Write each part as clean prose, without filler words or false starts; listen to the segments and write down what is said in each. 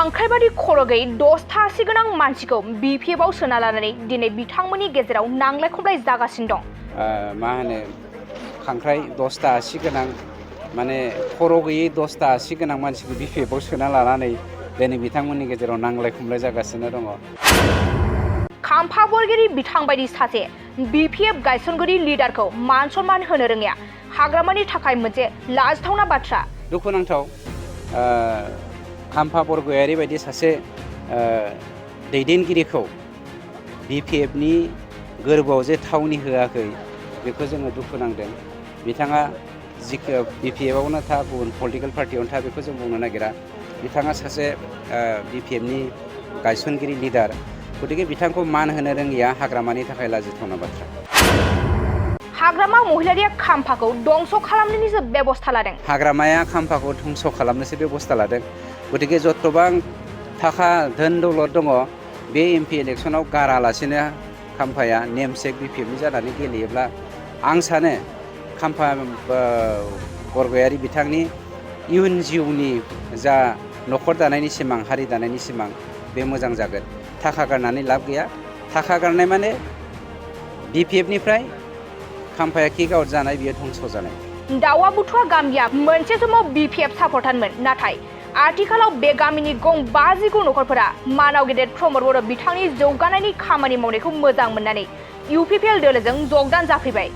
खांख्राइबादि खर' गैयै 10था आसि गोनां मानसिखौ बिपिएफआव सोना लानानै दिनै बिथांमोननि गेजेराव नांलाय खमलाय जागासिनो दं। मा होनो खांख्राइ 10ता आसि गोनां माने खर' गैयै 10ता आसि गोनां मानसिखौ बिपिएफआव सोना लानानै दिनै बिथांमोननि गेजेराव नांलाय खमलाय जागासिनो दङ। खाम्फा बरगिरि बिथां बायदि सासे बिपिएफ गायसनगिरि लिडारखौ मान सनमान होनो रोङिया हाग्रामानि थाखाय मोनसे लाजिथावना बाथ्रा। दुखुनांथाव खाम्फा बरगयारि बायदि सासे दैदेनगिरिखौ बिपिएफनि गोरबोआव जे थावनि होआखै बेखौ जोङो दुखु नांदों। बिथाङा जिखो बिपिएफआवनो था गुबुन पलिटिकेल पार्टियावनो था बेखौ जों बुंनो नागिरा। बिथाङा सासे बिपिएफनि गायसनगिरि लिडार, गतिके बिथांखौ मान होनो रोङिया हाग्रामानि थाखाय लाजिथावना बाथ्रा। हाग्रामा महिलारिया खाम्फाखौ दंस खालामनायनिसो बेबस्था लादों। हाग्रामाया खाम्फाखौ धंस खालामनोसो बेबस्था लादों। गतिके जतबां थाखा धोन दौलत दङ बे एमपि इलेक्सनाव गारालासिनो खाम्फाया नेमसेक बिपिएफनि जानानै गेलेयोब्ला आं सानो खाम्फा बरगयारि बिथांनि इयुन जिउनि जा न'खर दानायनि सिमां, हारि दानायनि सिमां बे मोजां जागोन। थाखा गारनानै लाब गैया। थाखा गारनाय माने बिपिएफनिफ्राय खाम्फाया किक आउट जानाय, बियो धंस जानाय। दावा बुथुवा गामिया मोनसे समाव बिपिएफ सापर्टारमोन, नाथाय आथिखालाव बे गामिनि गं 50 नखरफोरा मानाव गेदेर प्रमद बर' बिथांनि जौगानायनि खामानि मावनायखौ मोजां मोननानै इउपिपिएल दोलोजों जगदान जाफैबाय।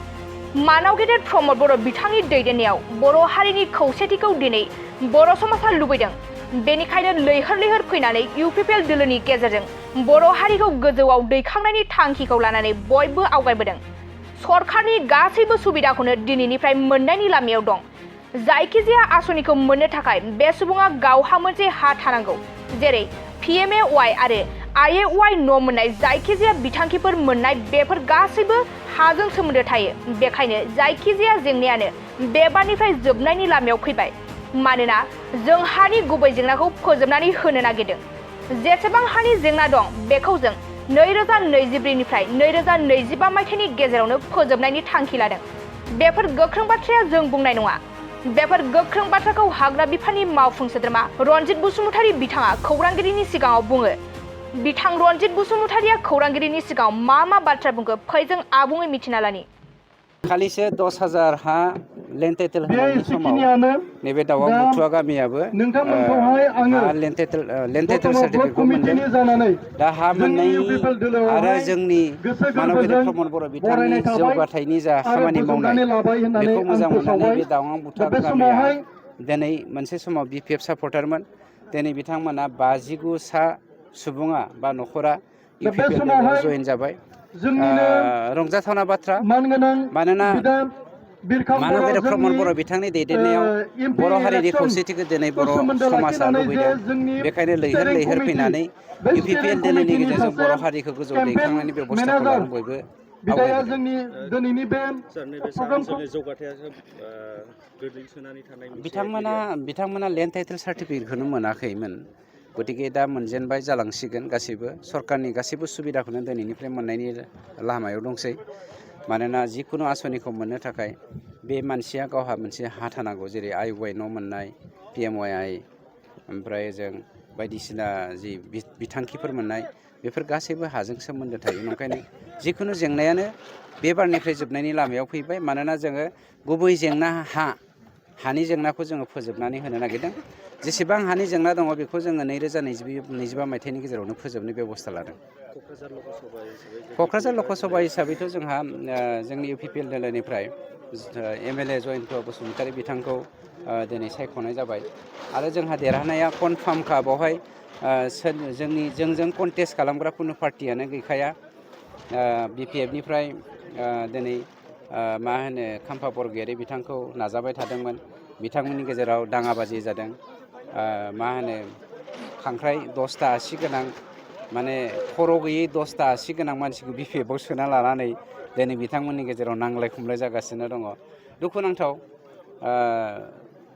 मानाव गेदेर प्रमद बर' बिथांनि दैदेननायाव बर' हारिनि खौसेथिखौ दिनै बर' समाजा लुबैदों। बेनिखायनो लैहोर लैहोर फैनानै इउपिपिएल दोलोनि गेजेरजों बर' हारिखौ गोजौआव दैखांनायनि थांखिखौ लानानै बयबो आवगायबोदों। सरकारनि गासैबो सुबिदाखौनो दिनैनिफ्राय मोननायनि लामायाव दं। जायखिजाया आसनिखौ मोननो थाखाय बे सुबुङा गावहा मोनसे हा थानांगौ, जेरै पिएमएवाइ आरो आइएवाइ न' मोननाय जायखिजाया बिथांखिफोर मोननाय, बेफोर गासैबो हाजों सोमोन्दो थायो। बेखायनो जायखिजाया जेंनायानो बे बारनिफ्राय जोबनायनि लामायाव फैबाय। मानोना जों हानि गुबै जेंनाखौ फोजोबनानै होनो नागिरदों। जेसेबां हानि जेंना दं बेखौ जों 2024 निफ्राय 2025 मायथाइनि गेजेरावनो फोजोबनायनि थांखि लादों। बेफोर गोख्रों बाथ्राया जों बुंनाय नङा। बेफोर गोख्रों बाथ्राखौ हाग्रा बिफाननि मावफुं सोद्रोमा रनजित बसुमतारी बिथाङा खौरांगिरिनि सिगाङाव बुङो। बिथां रनजित बसुमतारीया खौरांगिरिनि सिगाङाव मा बाथ्रा बुंखो फै जों आबुङै मिथिना लानि। खालिसो 10,000 हा लेन्ड टाइटेल होनायनि समाव नैबे दावा बुथुवा गामियाबो हा लेन्ड टाइटेल सार्टिफिकेटखौ मोनदों। दा हा मोननाय आरो जोंनि मानव गेदेर प्रमद बर' बिथांनि जौगाथायनि जा खामानि मावनाय बेखौ मोजां मोननानै बे दावा बुथुवा गामिया दिनै मोनसे समाव बिपिएफ सापर्टारमोन। दिनै बिथांमोना 59 सा सुबुङा बा न'खरा इउपिपिएल दोलोआव जयेन जाबाय। रंजाथावना बाथ्रा, मानोना मानव गेदेर प्रमद बर' बिथांनि दैदेननायाव बर' हारिनि खौसेथिखौ दिनै बर' समाजा लुबैदों। बेखायनो लैहोर लैहोर फैनानै इउपिपिएल दोलोनि गेजेरजों बर' हारिखौ गोजौ दैखांनायनि बेबस्थाखौ लानो बयबो आवगायबोदों। बिथांमोना लेन्ड टाइटेल सार्टिफिकेटखौनो मोनाखैमोन। गतिके दा मोनजेनबाय, जालांसिगोन। गासैबो सरकारनि गासैबो सुबिदाखौनो दिनैनिफ्राय मोननायनि लामायाव दंसै। मानोना जिखुनु आसनिखौ मोननो थाखाय बे मानसिया गावहा मोनसे हा थानांगौ, जेरै आइवाइ न' मोननाय, पिएमवाइ, ओमफ्राय जों बायदिसिना जि बिथांखिफोर मोननाय, बेफोर गासैबो हाजों सोमोन्दो थायो। ओंखायनो जिखुनु जेंनायानो बे बारनिफ्राय जोबनायनि लामायाव फैबाय। मानोना जोङो गुबै जेंना हानि जेंनाखौ जोङो फोजोबनानै होनो नागिरदों। जेसेबां हानि जेंना दङ बेखौ जोङो 2025 मायथाइनि गेजेरावनो फोजोबनो बेबस्था लादों। क'क्राझार लकसभा हिसाबैथ' जोंहा जोंनि इउपिपिएल दोलोनिफ्राय एमएलए जयन्त बसुमतारी बिथांखौ दिनै सायख'नाय जाबाय। आरो जोंहा देरहानाया कनफार्मखा। बेवहाय जोंजों कन्टेस्ट खालामग्रा खुनु पार्टियानो गैखाया। बिपिएफनिफ्राय दिनै खाम्फा बरगयारि बिथांखौ नाजाबाय थादोंमोन। बिथांमोननि गेजेराव दाङाबाजि जादों। खांख्राइ 10ता आसि गोनां माने खर' गैयै 10ता आसि गोनां मानसिखौ बिपिएफआव सोना लानानै दिनै बिथांमोननि गेजेराव नांलाय खमलाय जागासिनो दङ। दुखुनांथाव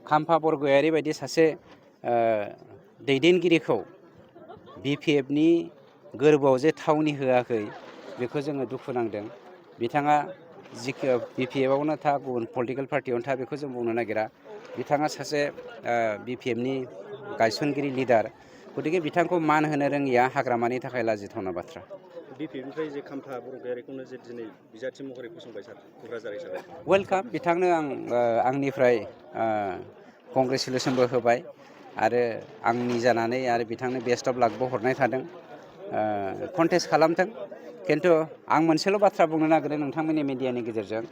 खाम्फा बरगयारि बायदि सासे दैदेनगिरिखौ बिपिएफनि गोरबोआव जे थावनि होआखै बेखौ जोङो दुखु नांदों। बिथाङा जिखो बिपिएफआवनो था गुबुन पलिटिकेल पार्टियावनो था बेखौ जों बुंनो नागिरा। बिथाङा सासे बिपिएफनि गायसनगिरि लिडार, गतिके बिथांखौ मान होनो रोङिया हाग्रामानि थाखाय लाजिथावना बाथ्रा। बिपिएफनिफ्राय जे खाम्फा बरगयारिखौनो जे दिनै बिजाथि महरै फसंबाय सार क'क्राझार हिसाबै। वेलकाम, बिथांनो आंनिफ्राय कंग्रेसुलेसनबो होबाय आरो आंनि जानानै आरो बिथांनो बेस्ट अफ लाकबो हरनाय थादों। कन्टेस्ट खालामथों, खिन्थु आं मोनसेल' बाथ्रा बुंनो नागिरदों नोंथांमोननि मिडियानि गेजेरजों,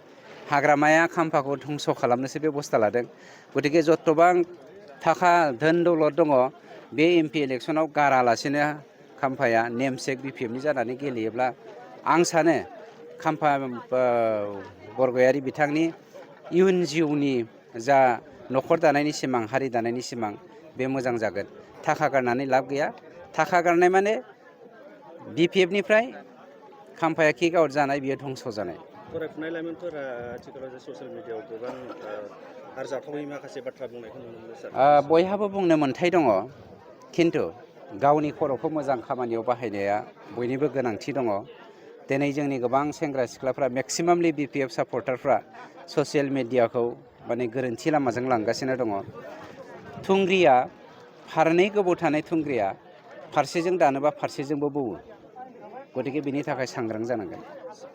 हाग्रामाया खाम्फाखौ धंस' खालामनोसो बेबस्था लादों। गतिके जतबां थाखा धोन दौलत दङ बे एमपि इलेक्सनाव गारालासिनो खाम्फाया नेमसेक बिपिएफनि जानानै गेलेयोब्ला आं सानो खाम्फा बरगयारि बिथांनि इयुन जिउनि जा न'खर दानायनि सिमां, हारि दानायनि सिमां, बे मोजां जागोन। थाखा गारनानै लाब गैया। थाखा गारनाय माने बिपिएफनिफ्राय खाम्फाया किक आउट जानाय, बियो धंस' जानाय। फरायफुनाय लाइमोनफोरा आथिखालाव जे ससियेल मिडियाआव गोबां आरजाथावै माखासे बाथ्रा बुंनायखौ नुनो मोनो सार। बयहाबो बुंनो मोन्थाय दङ, खिन्थु गावनि खर'खौ मोजां खामानियाव बाहायनाया बयनिबो गोनांथि दङ। दिनै जोंनि गोबां सेंग्रा सिख्लाफ्रा मेक्सिमामलि बिपिएफ सापर्टारफ्रा ससियेल मिडियाखौ माने गोरोन्थि लामाजों लांगासिनो दङ। थुंग्रिया, फारनै गोबौ थानाय थुंग्रिया फारसेजों दानोबा फारसेजोंबो बौवो। गतिके बिनि थाखाय सांग्रां जानांगोन।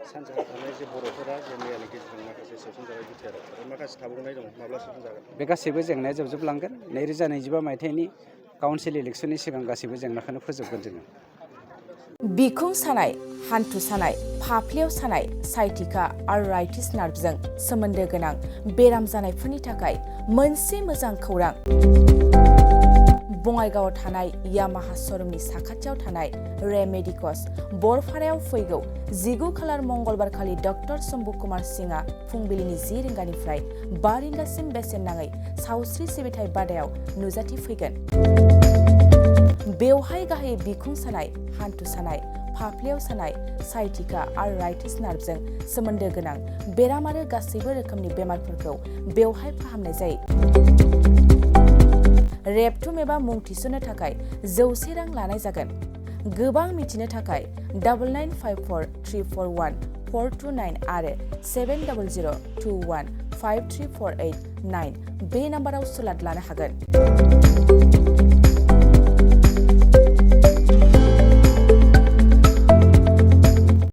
सानजाहा थानाय जे बर'फोरा जे मैयानि गेजेरजों माखासे सोसनजानाय बिटिआर आरो माखासे थाबावनाय दं, माब्ला सोसनजागोन? बे गासैबो जेंनाया जोबजोबलांगोन। 2025 मायथाइनि काउन्सिल इलेक्सननि सिगां गासैबो जेंनाखौनो फोजोबगोन जोङो। बिखुं सानाय, हान्थु सानाय, फाफ्लियाव सानाय, साइटिका आर्थराइटिस नार्भजों सोमोन्दो गोनां बेराम जानायफोरनि थाखाय मोनसे मोजां खौरां। बङाइगावआव थानाय यामाहा श'रुमनि साखाथियाव थानाय रेमेडिकस बरफारायाव फैगौ 19 खालार मंगलबारखालि डक्टर शम्भु कुमार सिंहआ फुंबिलिनि 10 रिंगानिफ्राय 5 रिंगासिम बेसेन नाङै सावस्रि सिबिथाय बादायाव नुजाथिफैगोन। बेवहाय गाहायै बिखुं सानाय, हान्थु सानाय, फाफ्लियाव सानाय, साइटिका आर्थराइटिस नार्भजों सोमोन्दो गोनां बेराम आरो गासैबो रोखोमनि बेमारफोरखौ बेवहाय फाहामनाय जायो। रेबथुम एबा मुं थिसननो थाखाय 100 रां लानाय जागोन। गोबां मिथिनो थाखाय 9954341429 आरो 7002153489 बे नाम्बाराव सुलाद लानो हागोन।